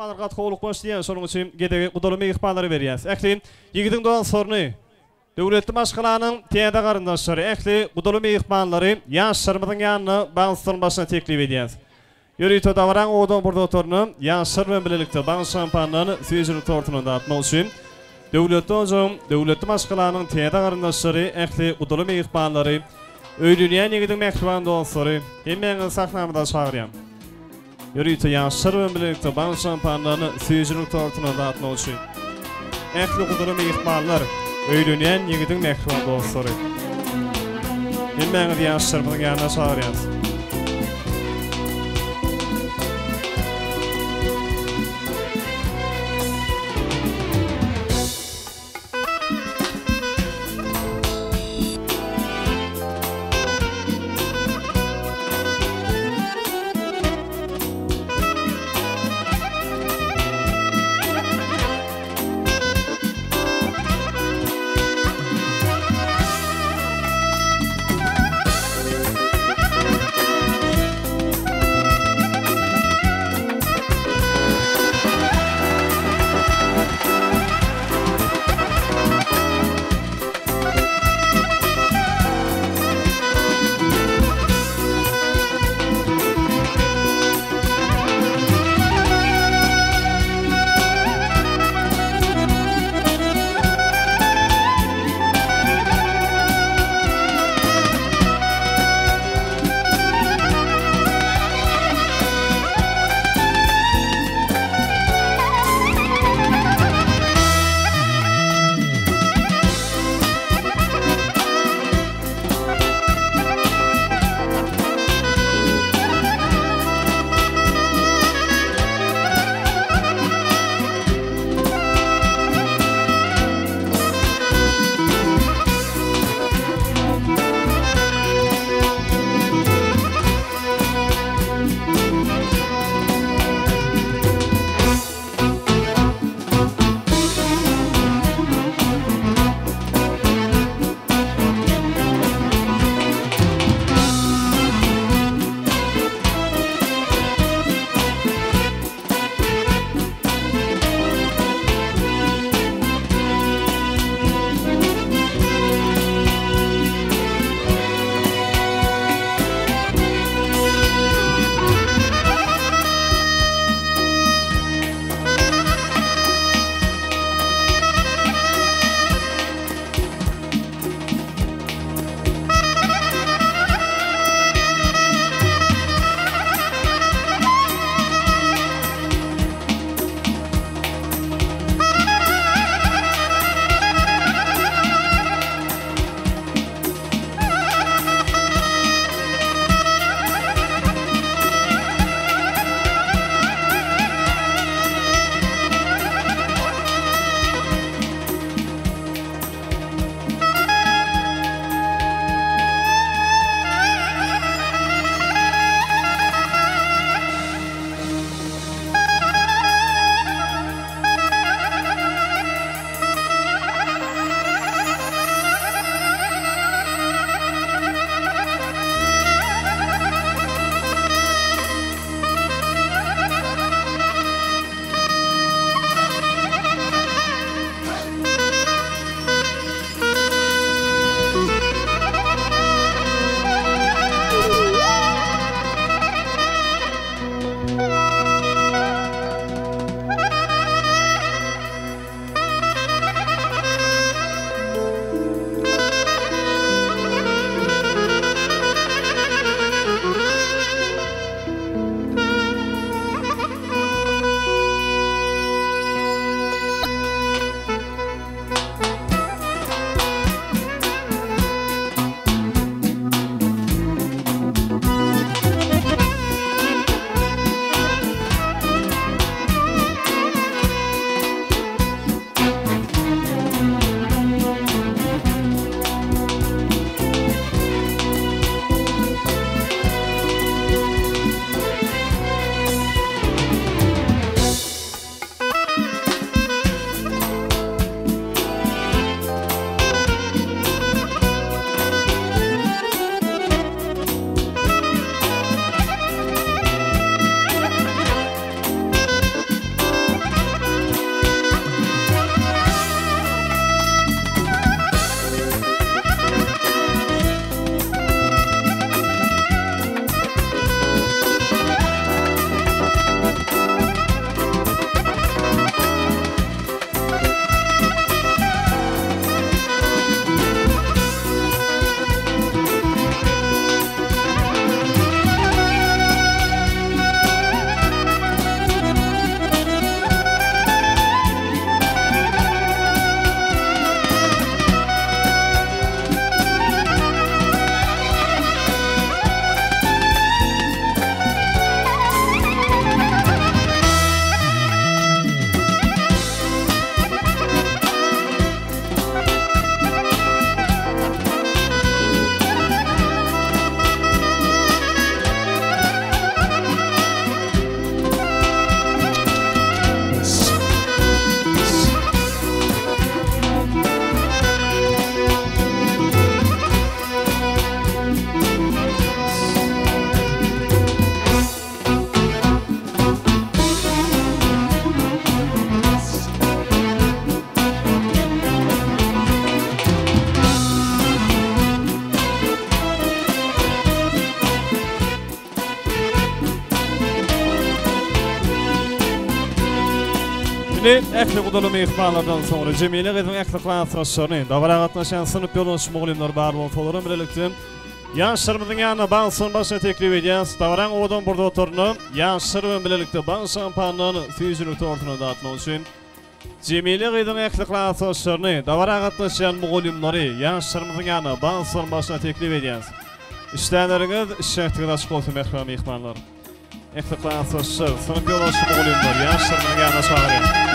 Myhmanlar gaty howlukmaç diýýän, şonuň üçin gezegi gudaly myhmanlara berýäs. Ähli ýigidiň dostlaryny, döwletli maşgalanyň täze garyndaşlary, ähli gudaly myhmanlary ýaşlarymyzyň ýanyna bag stoluň başyna teklip edýäs. Ýörite dabaraň owadan pursatlaryny ýaşlar bilen bilelikde bag şampandan, süýjülik tortundan datmak üçin döwletli ojagyň, döwletli maşgalanyň täze garyndaşlary, ähli gudaly myhmanlary, öýlenýän ýigidiň mähriban dostlary, hemmäňizi sahnamyza çagyrýan. Ýörite ýaşlar bilen bilelikde bal şampandan süýjülik tortuny datmak üçin ähli gudury myhmanlar, öýlenýän ýigidiň mähriban dostlary. Hemmäňizi ýaşlarymyzyň ýanyna çagyrýarys. Indi ähli gudaly myhmanlardan soňra Jemile gyzyň ähli klasdaşlaryny, dabara gatnaşýan synp ýolbaşçy mugallymlary bar bolsa olaram bilelikde ýaşlarymyzyň ýanyna bagsynyň başyna teklip edýäs. Dabaraň owadan pursatlarynda ýaşlar bilen bilelikde bag şampandan süýjülik tortuny datmak üçin Jemile gyzyň ähli klasdaşlaryny, dabara gatnaşýan mugallymlary ýaşlarymyzyň ýanyna bagsynyň başyna teklip edýäs. Işdäleriňiz, şähdiňiz açyk bolsun mähriban myhmanlar. Ähli klasdaşlar, synp ýolbaşçy mugallymlar ýaşlarymyzyň ýanyna çagyrýar.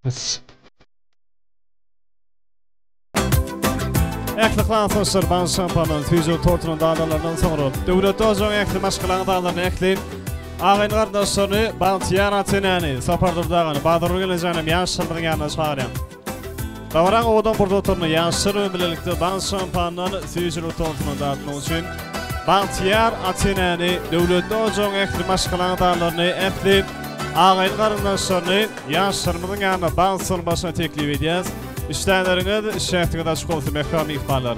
Ähli klasdaşlar bal şampandan, süýji tortunyň dadalaryndan soňra Döwletli ojagyň ähli maşgala agzalaryny, ähli agyn garyndaşlaryny bagtyýar ata-enäni, Sapardurdy agany, Bazargül gelnejänem ýaşlarymyzyň ýanyna çagyrýan. Dabaraň owadan pursatlaryny ýaşlar bilen bilelikde bal şampandan, süýjülik tortuny datmak üçin bagtyýar ata-enäni, Döwletli ojagyň ähli maşgala agzalaryny, ähli agyn garyndaşlaryny ýaşlarymyzyň ýanyna bagt başyna teklip edýäs. Işdäleriňiz, şähdiňiz açyk bolsun mähriban myhmanlar.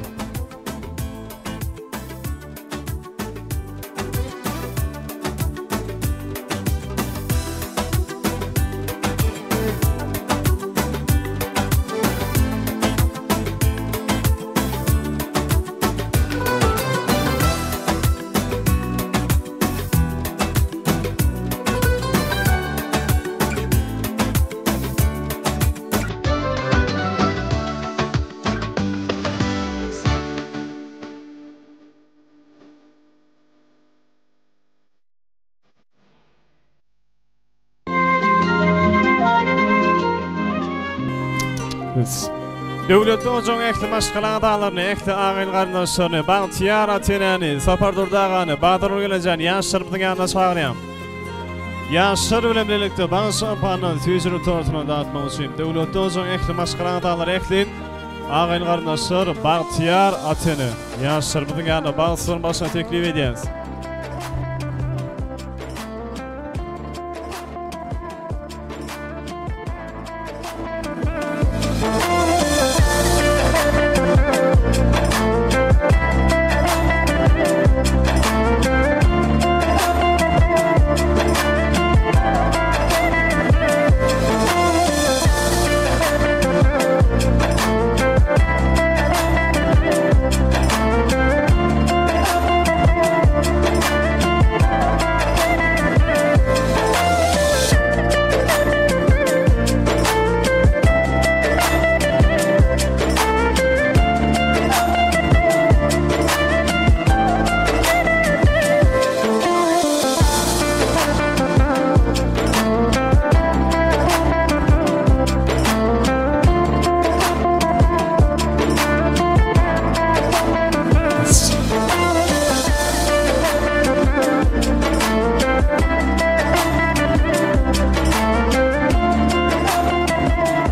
Döwletli ojagyň ähli maşgala agzalaryny, ähli agyn-garyndaşlaryny, bagtyýar ata-enäni, Sapardurdy agany, Bazargül gelnejäni ýaşlarymyzyň ýanyna çagyrýan. Ýaşlar bilen bilelikde bag şampandan süýjülik tortuny datmak üçin Döwletli ojagyň ähli maşgala agzalary ähli agyn-garyndaşlar bagtyýar ata-ene ýaşlarymyzyň ýanyna bag suwuny başyna teklip edýäris.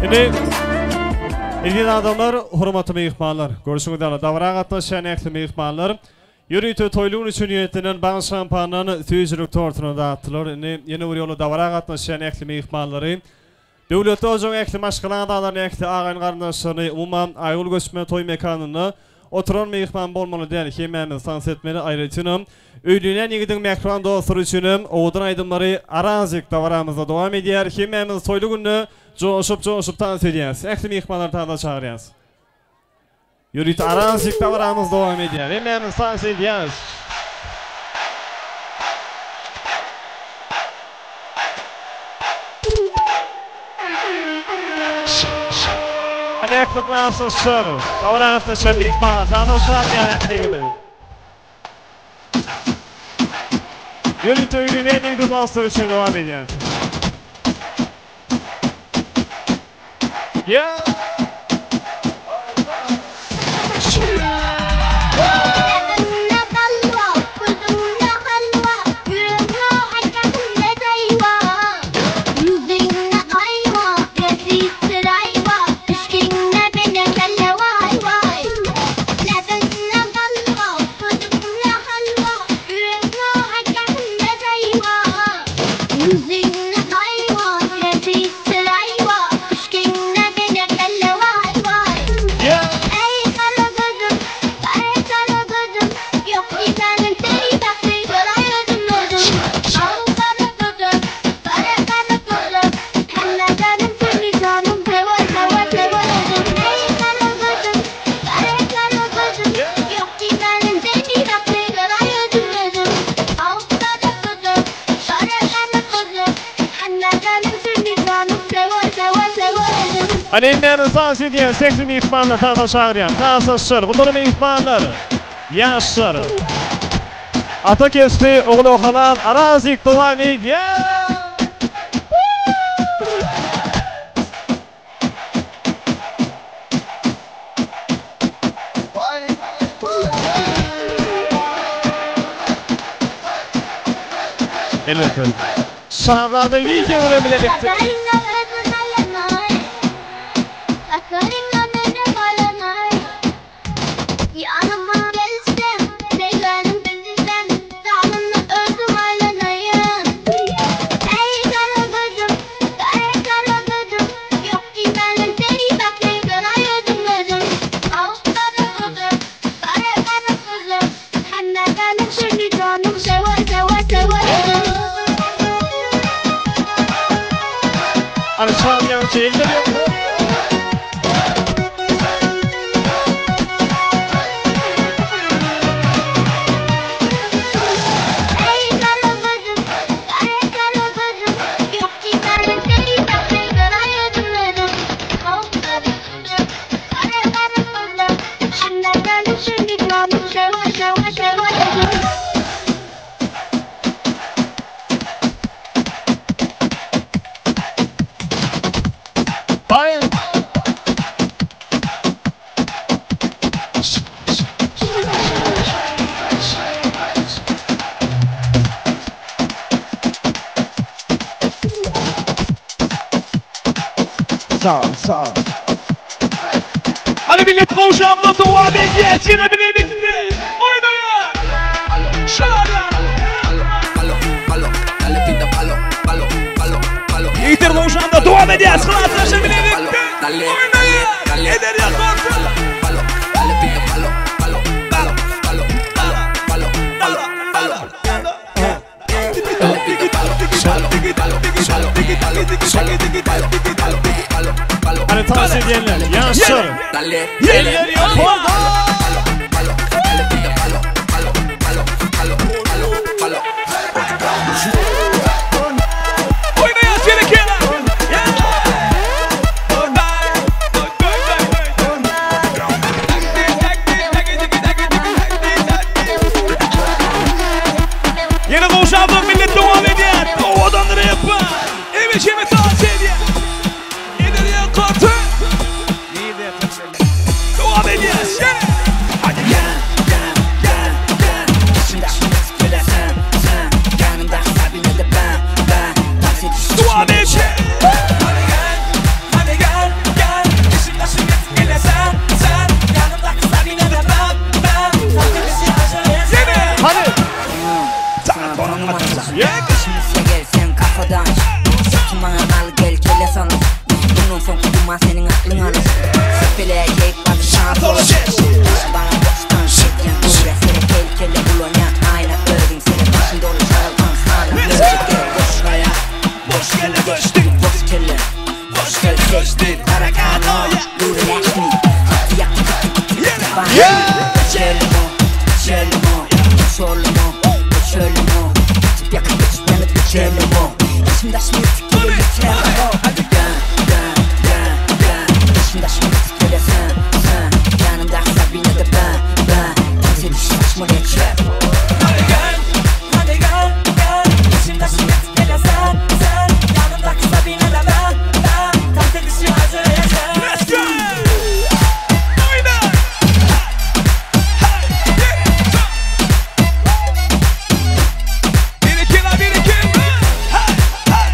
Indi Eziz adamlar, hormatly myhmanlar, görşüňiz ýaly dabara gatnaşýan ähli myhmanlar ýörite toýly gün üçin niýetlenen bag şampandan süýjülik tortuny datdylar. Indi ýene bir ýola dabara gatnaşýan ähli myhmanlary Döwletli ojagyň ähli maşgala agzalaryny, ähli agaýyn-garyndaşlaryny, umuman, Aýgül göçme toý mekanynda oturan myhman bolmaly däl, hemmämiz tans etmeli, aýratynam, öýlenýän ýigidiň mähriban dostlary üçinem owadan aýdymlary arazyk dabaramyzda dowam edýär, hemmämiz toýly günde joşup-joşup tans edýäs, ähli myhmanlary tansa çagyrýas. Ýörite arazyk dabaramyz dowam edýär, hemmämiz tans edýäs. Ýörite öýlenýän ýigidi dostlary üçin dowam edýär. Hany hemmämiz tans edýäs, ähli myhmanlar tansa çagyrýan, tansa şyr, gudurly myhmanlar, ýaşlar. Ata kesbi, ogul halal, Arazyk dowam edýär. Elbetde. Şazada wideo bilen bilelikde. Hani çalmayan şeyler yok. Bayan. Sağ sağ. Hadi millet kavuşamla dua edeceğiz. Yine birlikte. Oynayın. Şöyle. Yiğitler kavuşamla dua edeceğiz. Kılaçlaşın birlikte. Oynayın. Eder yaparsın. Hani tavsiye edenler, yaşlar. Eller yukarıda. Yine kavuşalım millet devam ediyor. O adamları yapın. Evet şimdi tavsiye ediyor. İleriye kartı. Devam ediyoruz. Hadi gel gel gel gel. Sen sen yanımda Sabine de ben ben. Devam ediyoruz. Hadi gel hadi gel gel. İle sen sen yanımda Sabine de ben ben. Yine. Hadi. İşimize gel sen kafadan. Tutmana al gel kelle sana. Bunun son kuduma senin aklın alır. Sepele keyif adı şans olur. Bana boştan şeklen kuvvet. Seni kel kelle bulan ayna ördün. Seni başın dolu çarpan sana. Gel boş kaya. Boş kelle koştuk. Boş kelle. Boş kelle koştuk. Karakano ya. Relax me. Çelmo. Çelmo. Çolmo. Çölmo. Tip yakın geçip yanıp çelmo. İçimde şimdi tıkıyor yeter. Hadi gel gel gel gel. İçimde şimdi tıkıyor sen sen. Yanımda Sabine de ben ben. Kimse dişi saçma geçer. Hadi gel hadi gel gel. İçimde şimdi tıkıyor sen sen. Yanımda Sabine de ben ben. Kimse dişi hazır yeter. Let's go. Oyna. Bir iki la bir iki. Hey hey.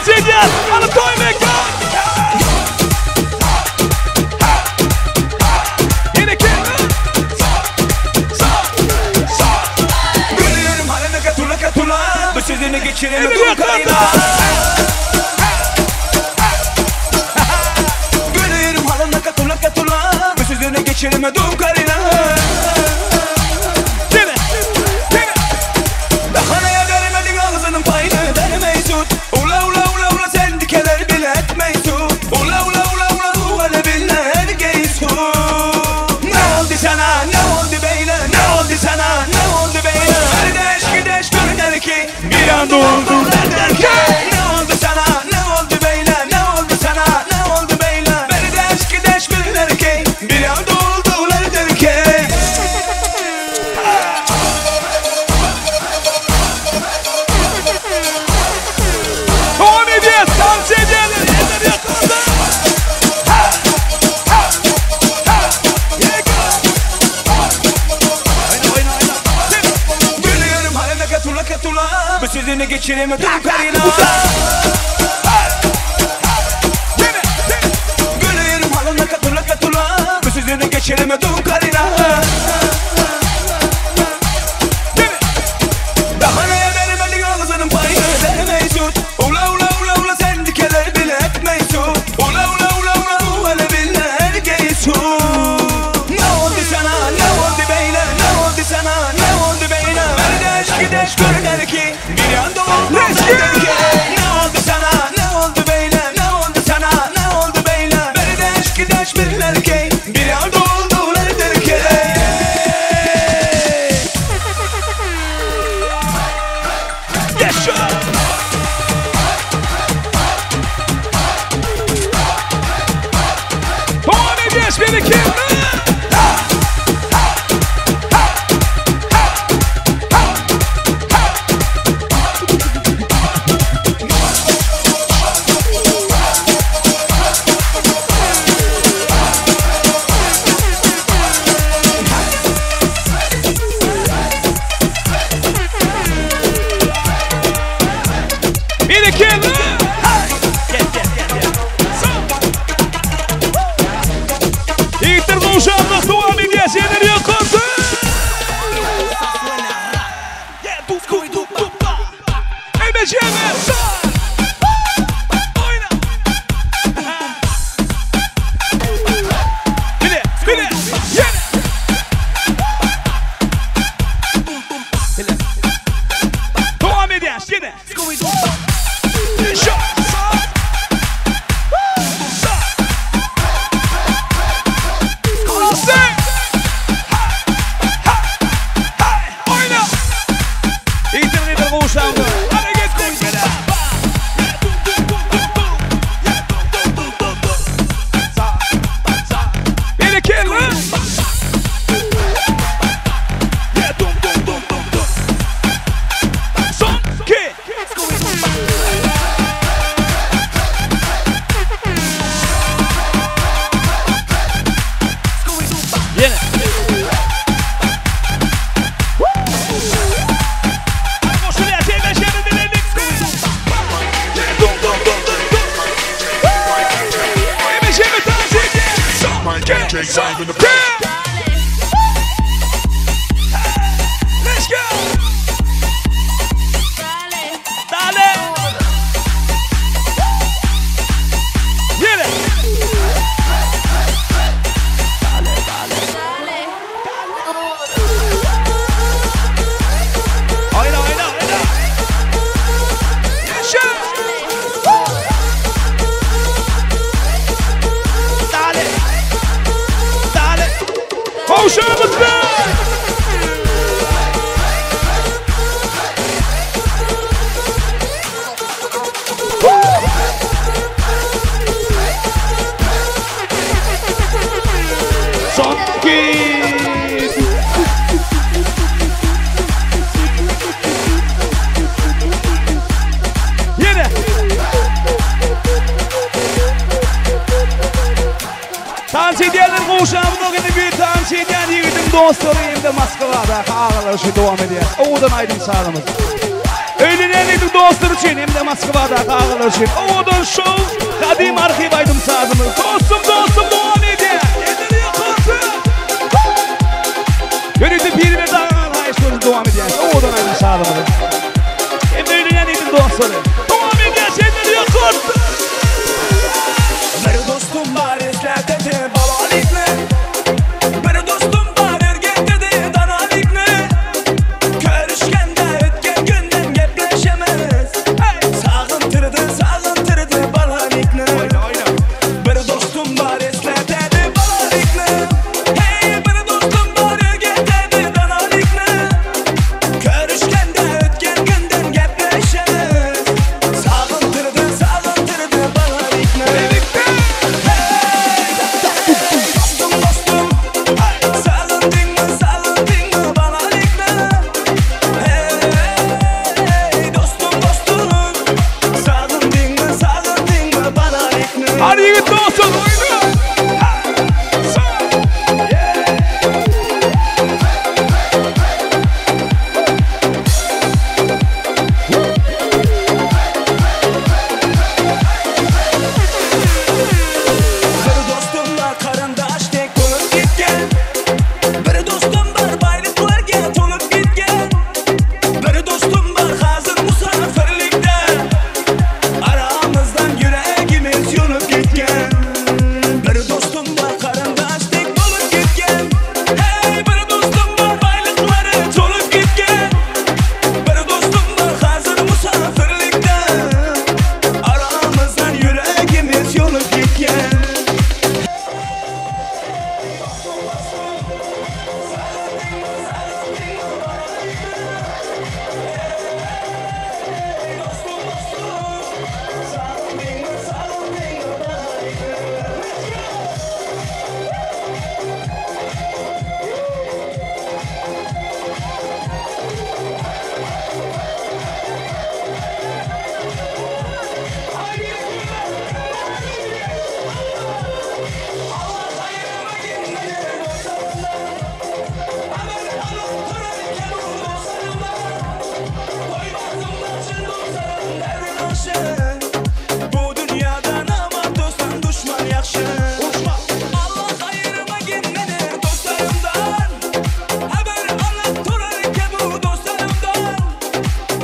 Dans edýär. Hany toý mekan. Ýene kim? Gülüyorum halime katula katula Bu sözünü geçireme dur kayna Gülüyorum halime katula katula Bu sözünü geçireme dur karina Gene. Gene. Bahaneye vermedin ağzının payını vermeysin Ula ula ula ula sen dikeler bile etmeysin Ula ula ula ula duvara bile ergeysin Ne oldu sana ne oldu beyle ne oldu sana ne oldu beyle Kardeş gideş görüner ki bir anda oldu derken Ne oldu sana ne oldu beyle ne oldu sana ne oldu beyle Kardeş gideş görüner ki bir anda oldular derken Dowam edýäs, dans edýärler. Eller ýakarda. Ha! Ha! Ha! Ýeke! Oyna oyna oyna. Gülüyorum halime katula katula Bu sözünü geçireme dur karina Gene. Gülüyorum halime katula katula Bu sözünü geçireme dur karina Gene. Bahaneye vermedin ağzının payını vermeysin Ula ula ula ula sen dikeler bile etmeysin Ula ula ula ula uvele bile ergeysin Ne oldu sana ne oldu beyle ne oldu sana ne oldu beyle Kardeş gideş görüner ki bir anda oldu Let's go! derken Ne oldu sana ne oldu beyle ne oldu sana ne oldu beyle Kardeş gideş birler ki bir anda oldular derken Yaşa! Dowam edýäs, berekella! Ha! Ha! Ha! Ha! Ha! Ha! Berekella! Gel, gel, gel, gel. Sağ. Ýigitler gowşandyk, dowam edýäs, ýene ýokarda. Emeşeme, sağ. Oýna. Bile, bile, ýene. Dowam edýäs, ýene. Yaşa. Sağ. Sağ. Aslan! Ha! Ha! Ha! Oýna! Ýigitler gowşandy. Hareket goýsana. Berekella! Son iki. Ýene. Goşulýar, temeşerini diledik. Dum dum dum dum dum. Temeşemi dans edýär. Son iki, son iki. Let's go. Dale. Ýene. Oýna, oýna, oýna. Yaşa. Dale. Dale. Gowşamyzda. Son iki. Ýene. Dans edýänler gowşamyz o gene bir dans edýän ýigidiň dostlary hem-de Moskwada agalar şu dowam edýär. Owadan aýdym sazymyz. Öýlenýän ýigidiň dostlary üçin hem-de Moskwadaky agalar üçin owadan şou gadym arhiw aýdym-sazymyz Dostum dostum dowam edýär. Elleri ýokarda. Ýörite Pirberdi aganyň haýyş boýunça dowam edýär owadan aýdym-sazymyz. Hem-de öýlenýän ýigidiň dostlary. Dowam edýär elleri ýokarda. Bir dostum bar eslätedi balalykny Bir dostum bar örgetedi danalykny Görüşgende ötgen günden gepleşemiz Sagyntyrdy sagyntyrdy balalykny Bir dostum bar eslätedi balalykny Hey bir dostum bar örgetedi danalykny Görüşgende ötgen günden gepleşemiz Sagyntyrdy sagyntyrdy balalykny Hey dostum dostum Sagyndyňmy sagyndyňmy balalykny Hey dostum dostum Sagyndyňmy sagyndyňmy balalykny Hadi ýigit dostum oýna. Bir dostum bar garyndaş dek bolup gitgen Bir dostum bar baýlyklarga tolup gitgen Bir dostum bar hazir musafirlikde Aramyzdan ýüregimiz ýolup gitgen Bir dostum bar garyndaş dek bolup gitgen Hey bir dostum bar baýlyklary tolup gitgen Bir dostum bar hazir musafirlikde Aramyzdan ýüregimiz ýolup gitgen. Bu dünýada namart dostdan duşman ýagşy. Allah aýyrmagyn meni dostlarymdan. Habar alyp durar bu dostlarymdan.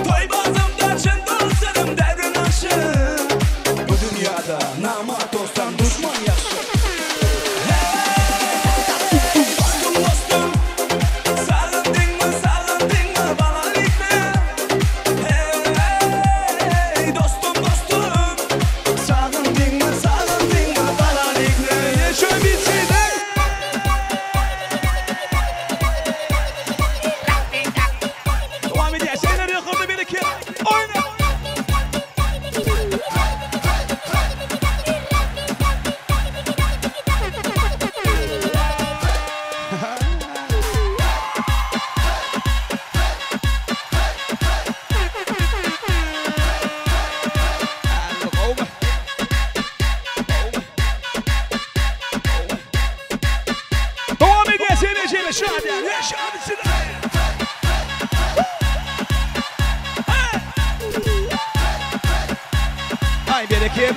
Toý bazymda çyn dostlarym derdin aşy. Bu dünýada namart dostdan duşman ýagşy. Dostum dostum Sagyndyňmy sagyndyňmy balalykny Hey dostum dostum Sagyndyňmy sagyndyňmy balalykny Şu bitsin. Dowam edýär. Elleri ýokarda bir iki. Oýna. Dowam edýär. Seni şeýle şadyýan. Şadyýan. Ay bereket.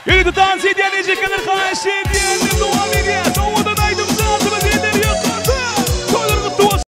Ýörite dans edýän ejekler haýyş edýän dowam edýär. Owadan aýdym sazymyz elleri ýokarda. Toýlar gutly bolsun.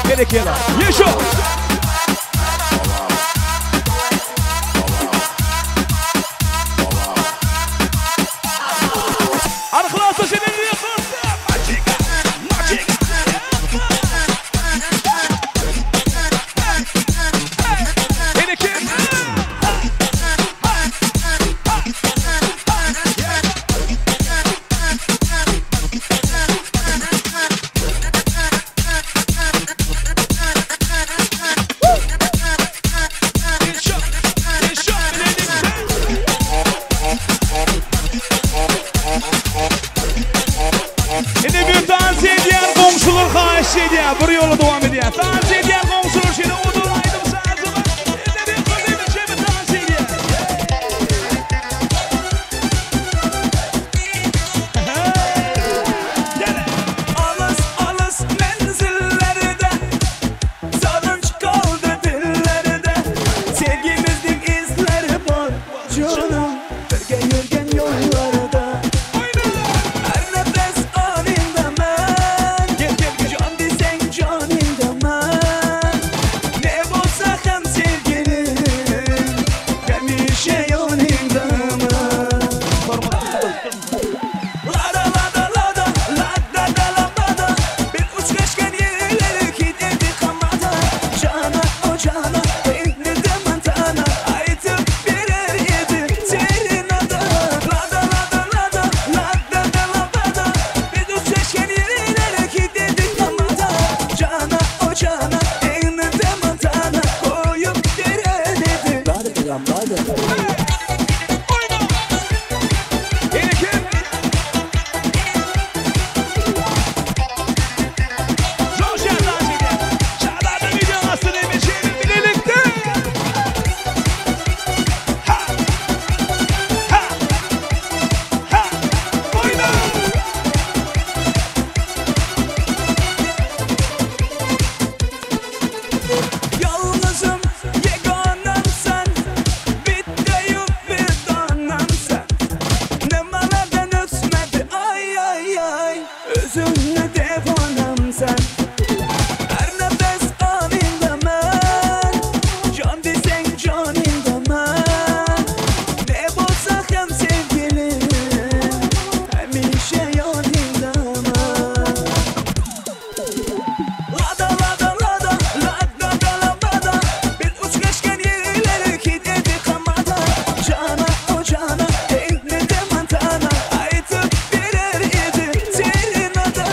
Berekella. Ýeşo. Arhlasy şeýle Indi bir dans edýän goňşular haýyş edýär, bir ýola dowam edýär. Dans edýän goňşular şeýle owadan aýdym sazy bar. Indi bir gyzyny jemi dans edýär. Alys alys menzillerde Sarınç kaldı dillerde Sevgimizin izleri var canım Birge yürgen yollarda Her nefes anında men Can desen canında men Ne bolsa hem sevgilim Hemişe yanında men Lada lada lada lada da lada Bir uçkaşkan yerleri giderdi kamada Cana o cana ehlide mantana Aytıp birer yedi serenada Lada lada lada lada da lada Bir uçkaşkan yerleri giderdi kamada Cana o cana ehlide mantana Koyup birer yedi Lada lada. Berekella. Joşan dans edýär. Şahzada video astyny meşeýin bilelikde. Ha! Ha! Ha! Oýna! Yalnızım yeganem sen Bitteyim bir tanem sen Nemalardan ötmedi ay ay ay Özümle devanem sen Her nefes anında men Can desen canında men Ne bolsa hem sevgilim Hemişe yanında men Lada lada lada lada da lada Bir uçkaşkan yerleri giderdi kamada Cana o cana ehlide mantana Aytıp birer yedi serenada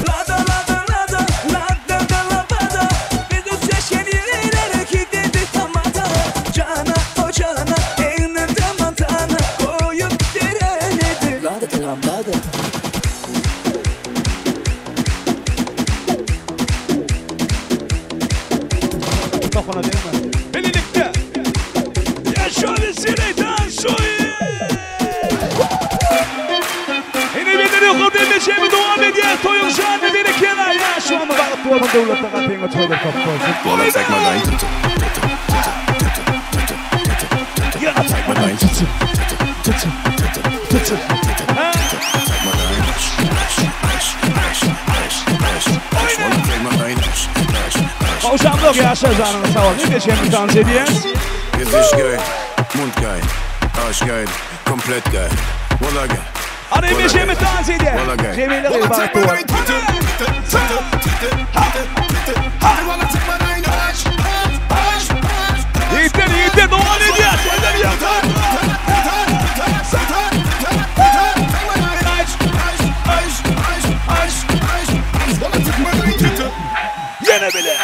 Lada lada lada lada da lada Bir uçkaşkan yerleri giderdi kamada Cana o cana ehlide mantana Koyup birer yedi Lada lada. Kafana değme. Bilelikde. Yaşa seni dans oýun. Ine benden yukarıda meşemi devam edýär. Toýuň şany berekella. Ya şu an bagyp bolun döwletde gapyňa çoýdur kap bolsun. Walla, zeig mal dein Tüte, Tüte, Tüte, Tüte, Tüte, Tüte, Tüte. Zeig mal dein Tüte, Tüte, Tüte, Tüte, Tüte, Tüte, Tüte. Zeig mal dein Arsch, Arsch, Arsch, Arsch, Arsch, Arsch, Arsch. Walla, zeig mal dein Arsch, Arsch, Arsch. Gowşamlyk ýaşa janyň sag bolsun. Meşemi dans edýär. Gesicht geil, Mund geil, Arsch geil, komplett geil. Walla geil. Hadi meşemi dans edýär. Walla geil. Jemile Walla, zeig mal bagyp dein Tüte, Tüte, Tüte, Tüte, Tüte, Tüte. Walla, zeig mal dein Arsch, Arsch, Arsch, Arsch. Ýigitler ýigitler dowam edýär. Senden ýatar. Ýene bile.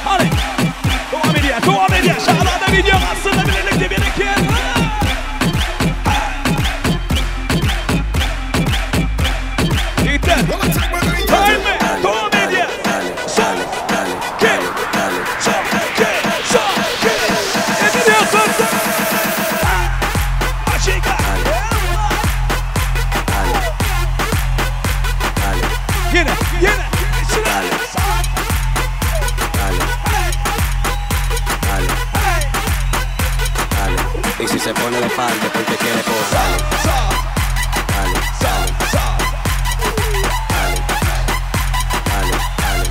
Hadi. Devam edýär, devam edýär. Şahzada video aslında birlikte berekella. Y si se pone de espalda es porque quiere posar. Dale, dale, dale, dale, dale.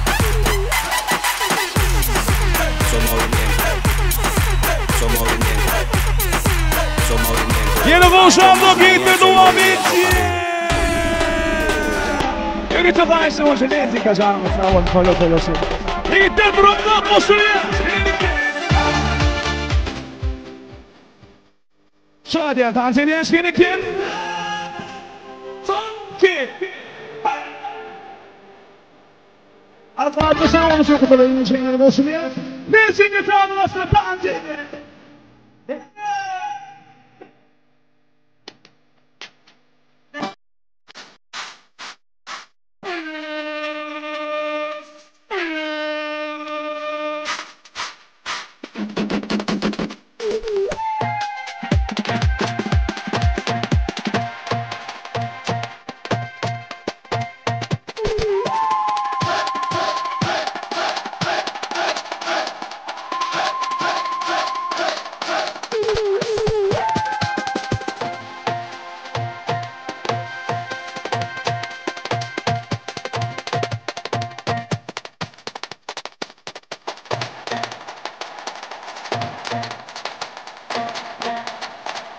Su movimiento, su movimiento, su movimiento. Ýene goşamzok ýigitler dowam etýär. Ýörite haýyşym bolsa Lezika janyňyz sag bolsun toýlar toýlasyn. Ýigitler duramzok goşulýar. Şadyýan tans edýän şeýle kim? Son ki. Arkadaşlar sag bolun şu kutalaýyn şeýle goşulýar. Lezika sazlaşdyr tans edýär.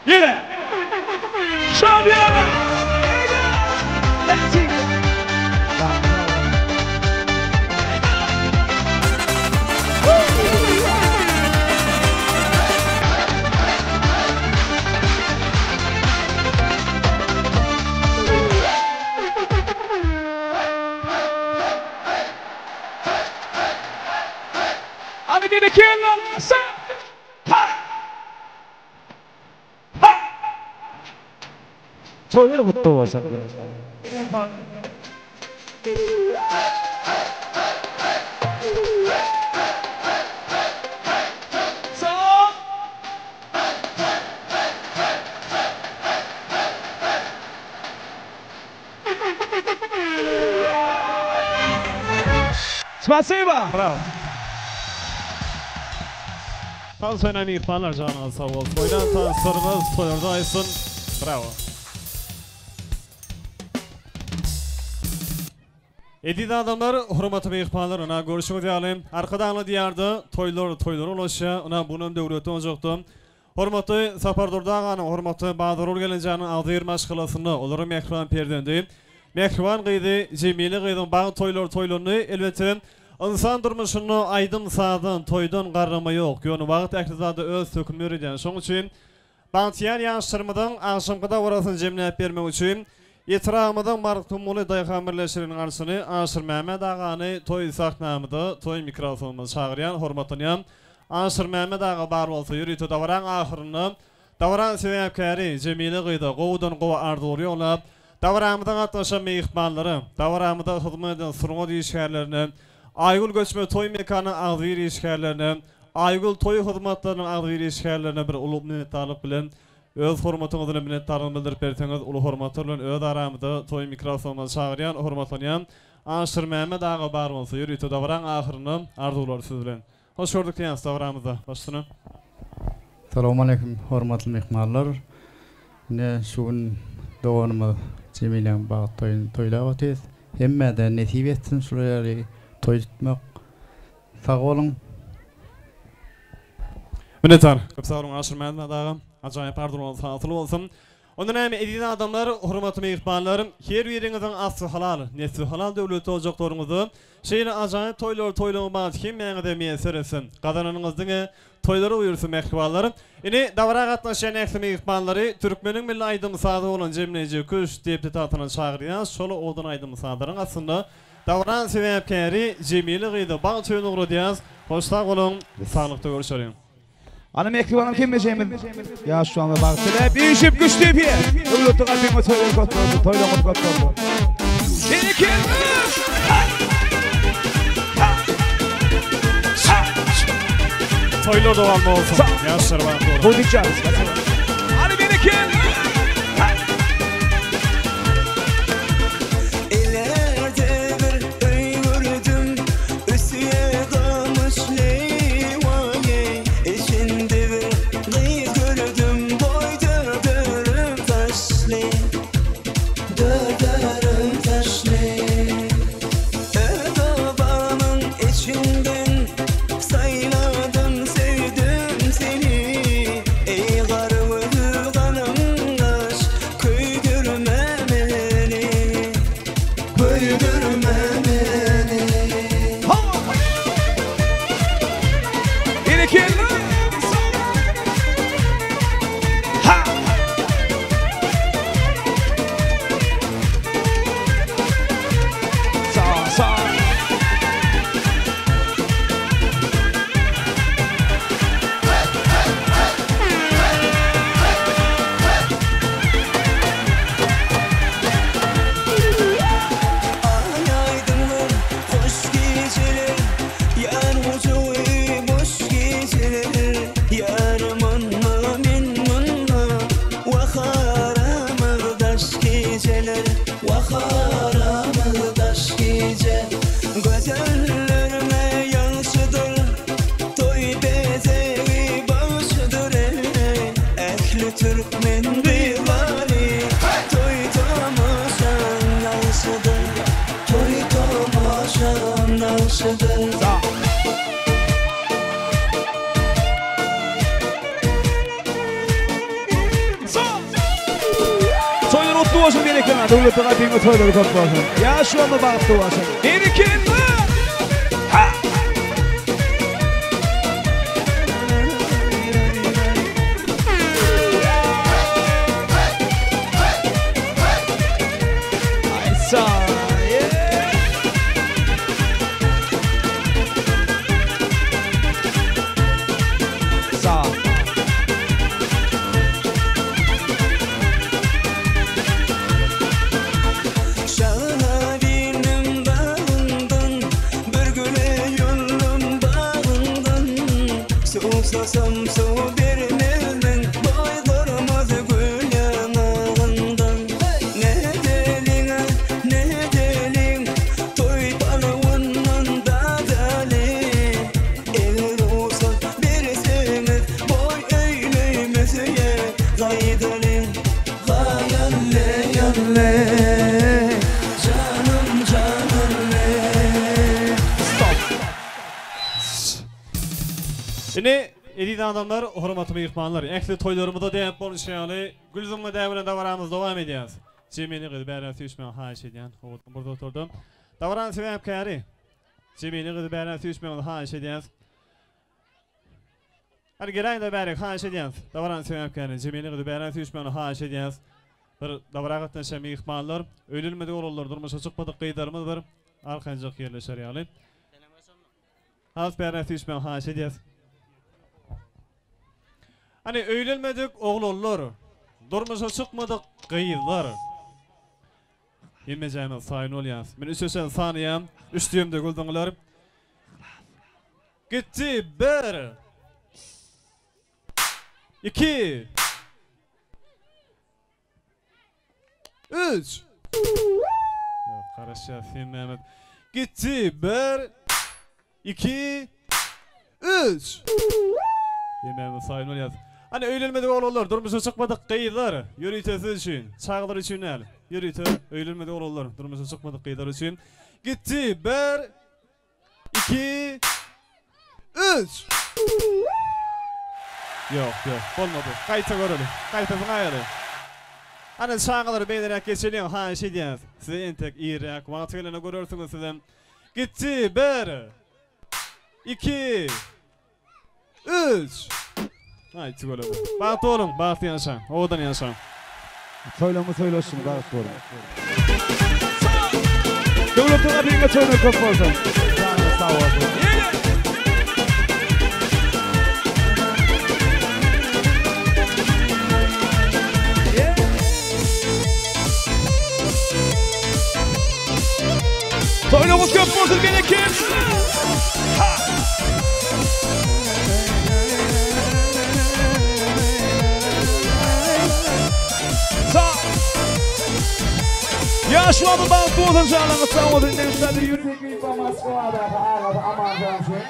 Ýene. Şadyýan. Hadi dedi ki sen. Ha. Ha. Toýlar gutly bolsun. Sağ. Spasiba. Bravo. Tans oýnan myhmanlar janyňyz sag bolsun. Oýnan tanslarymyz toýlarda aýsyn. Bravo. Eziz adamlar, hormatly myhmanlar, ynha görşüňiz ýaly, Arkadagly Diýarda toýlar toýlara ulaşýar. Ynha bu günem döwletli ojakda hormatly Sapardurdy aganyň, hormatly Bazargül gelinjäniň agzybir maşgalasynda olaryň mähriban perzendi, mähriban gyzy Jemile gyzyň bagt toýlary toýlandy. Elbetde, ynsan durmuşynda aýdym-sazdan, toýdan garrama ýok. Ýöne wagt ähli zada öz hökümini ýöredýär. Şonuň üçin Bagtyýar ýaşlarymyzyň agşamky dabarasyny jemläp bermek üçin etrabymyzyň Magtymguly daýhan birleşiginiň arçyny Aşyrmämmet agany toý sahnamyza, toý mikrofonymyza çagyrýan, hormatlanýan Aşyrmämmet aga bar bolsa ýörite dabaraň ahyrynda dabaraň sebäpkäri Jemile gyza gowudan gowy arzuwlar ýollap, dabaramyza gatnaşan myhmanlara, dabaramyza hyzmat eden sungat işgärlerine, Aýgül göçme toý mekanyň agzybir işgärlerine, Aýgül toý hyzmatlarynyň agzybir işgärlerine bir uly minnetdarlyk bilen öz hormatyňyzy bilen minnetdarlygyny bildirip berseňiz uly hormatlar bilen öz aramyzda toý mikrofonyna çagyrýan hormatlanýan Aşyrmämmet aga bar bolsa ýörite dabaraň ahyrynda arzuwlary siz bilen. Hoş gördük diýýäs dabaramyzda başsyna. Salowmaleýkim hormatly myhmanlar. Ine şu gün doganymyz Jemiläň bagt toýuny toýlap otyrys. Hemmäde nesip etsin şular ýaly toý tutmak. Sag boluň. Minnetdar. Köp sag boluň Aşyrmämmet aga. Ajaýyp arzuwlaryňyz hasyl bolsun. Onda näme eziz adamlar, hormatly myhmanlar, her biriňiziň asly halal, nesli halal döwletli ojaklaryňyzda şeýle ajaýyp toýlary toýlamak bagty hemmäňize miýesser etsin. Gazananyňyz diňe toýlara buýursyn mähribanlar. Ine, dabara gatnaşýan ähli myhmanlary türkmeniň milli aýdym-sazy bolan jemleýji küşt depdi tagtyna çagyrýas. Şol owadan aýdym-sazlaryň astynda Dabaranyň sebäpkäri Jemile gyza bagt öýüne ugradýas. Hoş sag boluň, saglykda görüşeliň. Ana mähribanym hemmeşemiz ýaş şuňa bagt diläp işip güç depýär. Döwletli gadymy toýlar köp bolsun, toýlaryňyz köp bolsun. Bereket! Toýlar dowamly bolsun. Ýaşlar bagtly bolsun. Budijan. Hadi bereket! Ilerde bir öý gördüm, Üstüne gamyş leýwaýy. Içinde bir gyz gördüm. türkmen gyzlary Toý tomaşaň nagşydyr Toý tomaşaň nagşydyr. Toýlar otly bolsun berekella Döwletli gapyňa toýlary köp bolsun. Ýaş bolma bagtly bolsun. Berekella! Ha! Aýsa! Yeah! Sag. Şahabinem bagyndan, Bir güle ýollum bagyndan. Suwsasam suw bermezdiň, Boý gyrmyzy gül ýaňagyndan. Nädeliň-a, nädeliň, Toý palawyndan dadaly. Eger rugsat berseňiz, Boý öýlümizge gaýdalyň. Gaýalle, ýalle, janym, janalle. Stop. Indi eziz adamlar, hormatly myhmanlar, ähli toýlarymyzda däp bolşy ýaly, gül zyňma däbi bilen dabaramyzy dowam edýäris. Jemile gyzy bärä süýşmegi haýyş edýän. Owadan bir oturdy. Dabaranyň sebäpkäri Jemile gyzy bärä süýşmegiňizi haýyş edýäris. Hany geläýiňdä bärik haýyş edýäs. Dabaranyň sebäpkäri Jemile gyzy bärä süýşmegini haýyş edýäs. Bir dabara gatnaşýan myhmanlar, öýlenmedik oglanlar, durmuşa çykmadyk gyzlarymyz bir arkaýynjak ýerleşer ýaly. Has bärä süýşmegini haýyş edýäs. Hany öýlenmedik oglanlar, durmuşa çykmadyk gyzlar. Hemmejämiz taýyn bolýas. Men üçe çenli sanaýan. Üç diýemde güldüňler. Gitdi bir. Iki. Üç. Ýok, garaşýas hemmämiz. Gitdi bir. Iki. Üç. Hemmämiz taýyn bolýas. Hany öýlenmedik oglanlar, durmuşa çykmadyk gyzlar, ýörite siz üçin, çagalar üçin däl. Ýörite öýlenmedik oglanlar, durmuşa çykmadyk gyzlar üçin. Gitdi bir. Iki. Üç. Ýok, ýok, bolmady. Gaýta göreli. Gaýta synaýaly. Hany çagalar beýleräk geçeliň, haýyş edýäs. Size entek irräk, wagty gelende görersiňiz sizem. Gitdi, bir. Iki. Üç. Aý, tüweleme. Bagtly boluň, bagtly ýaşaň, owadan ýaşaň. Toýlaňyz toýlaşsyn bagtly boluň. Döwletli gapyňa toýlar köp bolsun. Janyňyz sag bolsun. Toýlaňyz köp bolsun bereket. Ha! Sag. Ýaş wagty bagtly bolsun janyňyz sag bolsun Newşadyr ýürek Teklip Moskwadaky agasy Amanjan üçin.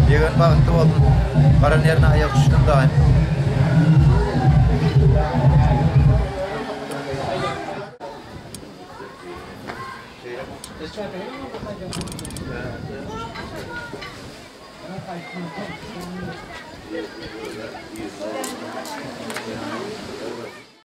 Ýegen bagtly bolsun. Baran ýerine aýak düşsün daýym.